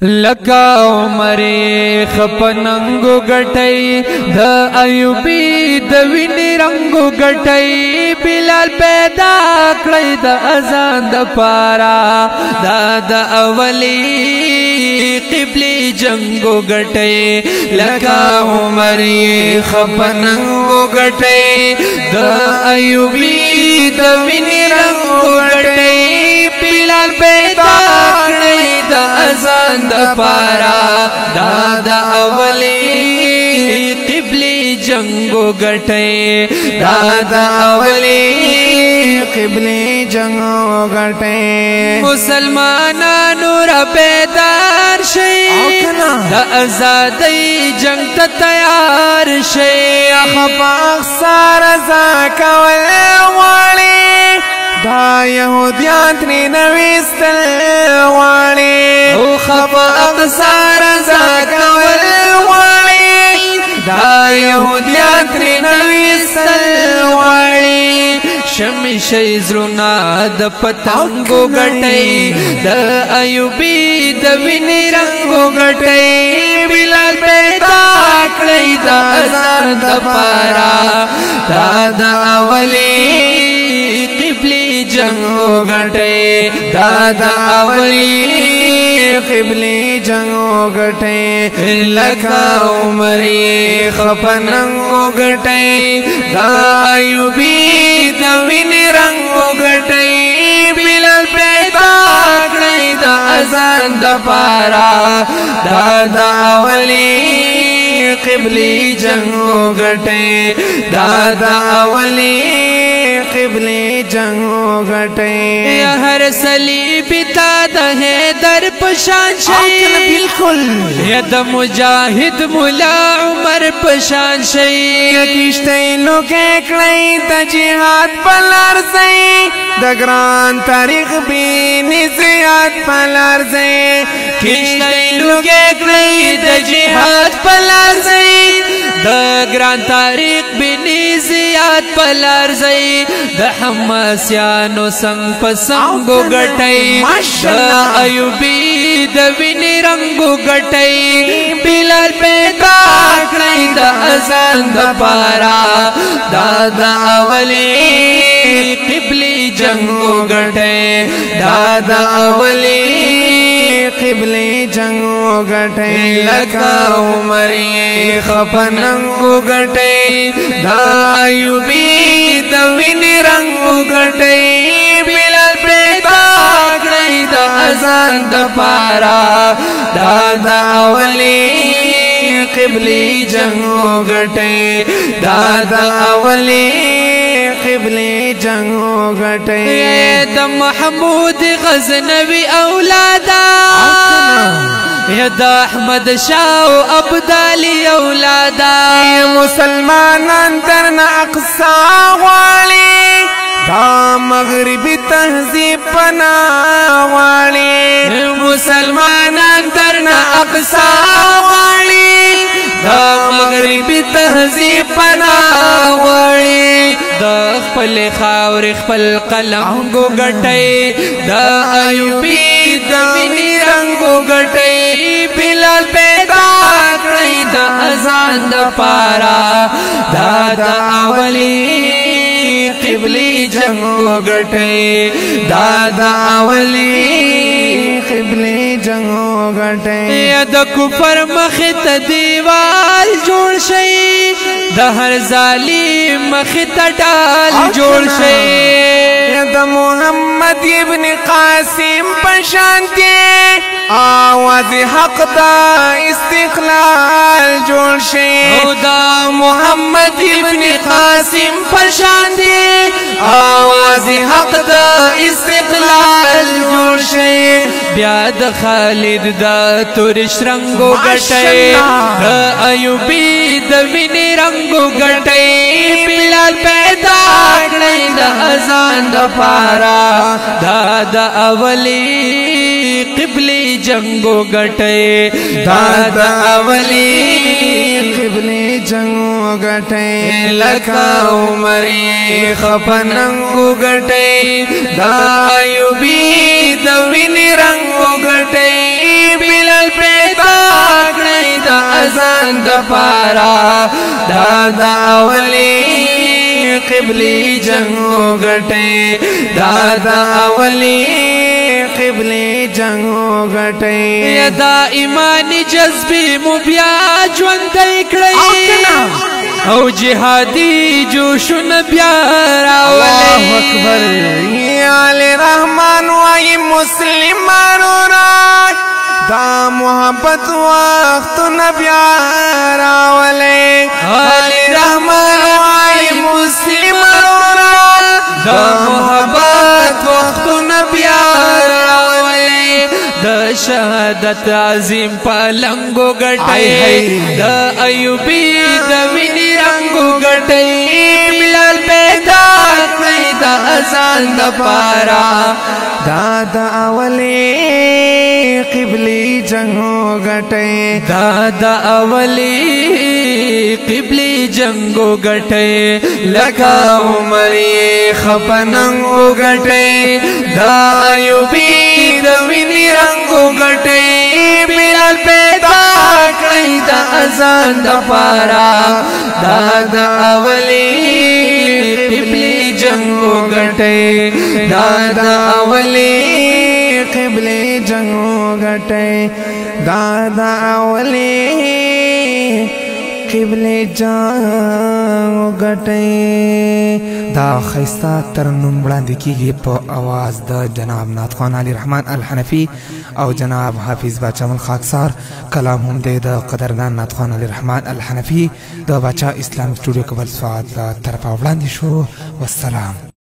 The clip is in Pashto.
لکه عمر خپننګو ګټي، د ایوبي د ویني رنگو ګټي. بلال پیدا کړی د اذان د پارا، دا د اولی قبلی جنگو ګټي. لکه عمر خپننګو ګټي، د ایوبي د ویني رنگو ګټي. بلال پیدا کړی د اذان د پارا، دا د اولی قبلی جنگو ګټي، دا د اولی قبلی جنگو ګټي. مسلمانانو را بیدار شي، د ازادۍ جنگ ته تیار شي. خپاخ سار زکول غواړي، دا يهوديان ترې نويستل غواړي. او خپه اقصار زکول غواړي، دا يهوديان ترې نويستل غواړي. شمشي زړونه د پتنګو ګټي، د ایوبي د ویني رنگو ګټي. بلال پیدا کړی د اذان د پارا، دا د اولی قبلی جنگو ګټي، دا د اولی قبلی جنگو ګټي. لکه عمر خپننګو ګټي، دا ایوبي د ویني رنگو ګټي. بلال پیدا کړی د اذان د پارا، دا د اولی قبلی جنگو ګټي، دا د اولی قبلی جنگو ګټي. هر صلیب تا د حیدر پشان شي، بالکل یا د مجاهد مولا عمر پشان شي. کشته لوګه کړی د جهاد پلار زی، د ګران تاریخ بین زیات پلار زی. کشته لوګه کړی د جهاد پلار زی، د ګران تاریخ بن زیات پلار زی. د حماسیانو څنګ په څنګو ګټي، د ایوبي د ویني رنگو ګټي. بلال پیدا کړی د اذان د پارا، دا د اولی قبلی جنگو ګټي، دا د اولی قبلی جنگو ګټي. لکه عمر خپننګو ګټي، دا ایوبي د ویني رنگو ګټي. بلال پیدا کړی د اذان د پارا، دا د اولی قبلی جنگو ګټي، دا د اولی قبلی جنگو ګټي. د محمود غزنوی اولادا، یا د احمد شاه او ابدالی اولادا. مسلمانان درنه اقصا غواړي، دا مغربي تهذیب پنا غواړي. مسلمانان درنه اقصا غواړي، دا مغربي تهذیب پنا غواړي. د خپل خاور خپل قلم ګو ګټي، د ایوبي د ویني رنگو ګټي. بلال پیدا کړی د اذان د پارا، دا د اولی قبلی جنگو ګټي، دا د اولی قبلی جنگو ګټي. د کفر مخ ته دیوال جوړ شي، د هر ظالم مخ ته ډال جوړ شي. د محمد ابن قاسم پشانتی آواز حق دا استقلال جوړ شي. او دا محمد ابن قاسم پشانتی آواز حق دا استقلال جوړ شي. بیا د خالد د تور شرنګو ګټي، د ایوبي د ویني رنگو ګټي. بلال پیدا کړی د اذان د پارا، دا د اولی قبلی جنگو ګټي، دا د اولی قبلی جنگو ګټي. لکه عمر خپننګو ګټي، دا ایوبي د ویني رنگو ګټي. بلال اذان د پارا دا د اولی قبلی جنگ وګټي دا د اولی قبلی جنگ وګټي دا ایمانی جذبې مو بیا ژوندی کړئ او جهادي جوشونه بیا راولئ. الله اکبر. یا علی رحمان وای مسلمانو را دا محبت وختونه بیا راولئ. علی رحمان وای مسلمانو را دا محبت وختونه بیا راولئ. د شهادت عظیم پلنګو ګټي د ایوبي د ویني رنګو ګټي بلال پیدا کړئ د اذان د پارا دا د اولی قبلی جنگ وګټي دا د اولی قبلی جنگ وګټي لکه عمر خپننګ وګټي دا ایوبي د ویني رنګ وګټي بلال پیدا کړئ د اذان د پارا دا د اولی قبلی جنگ وګټي دا د اولی قبلی جنگ وګټي دا د اولی قبلی جنگ وګټي. دا ښایسته ترنم وړاندې کیږي په اواز د جناب نعتخوان علي رحمان الحنفي او جناب حافظ باچا خاکسار. کلام هم دی د قدردان نعتخوان علي رحمان الحنفي د باچا اسلام سټوډیو کبل سواد له طرفه وړاندې شو. والسلام.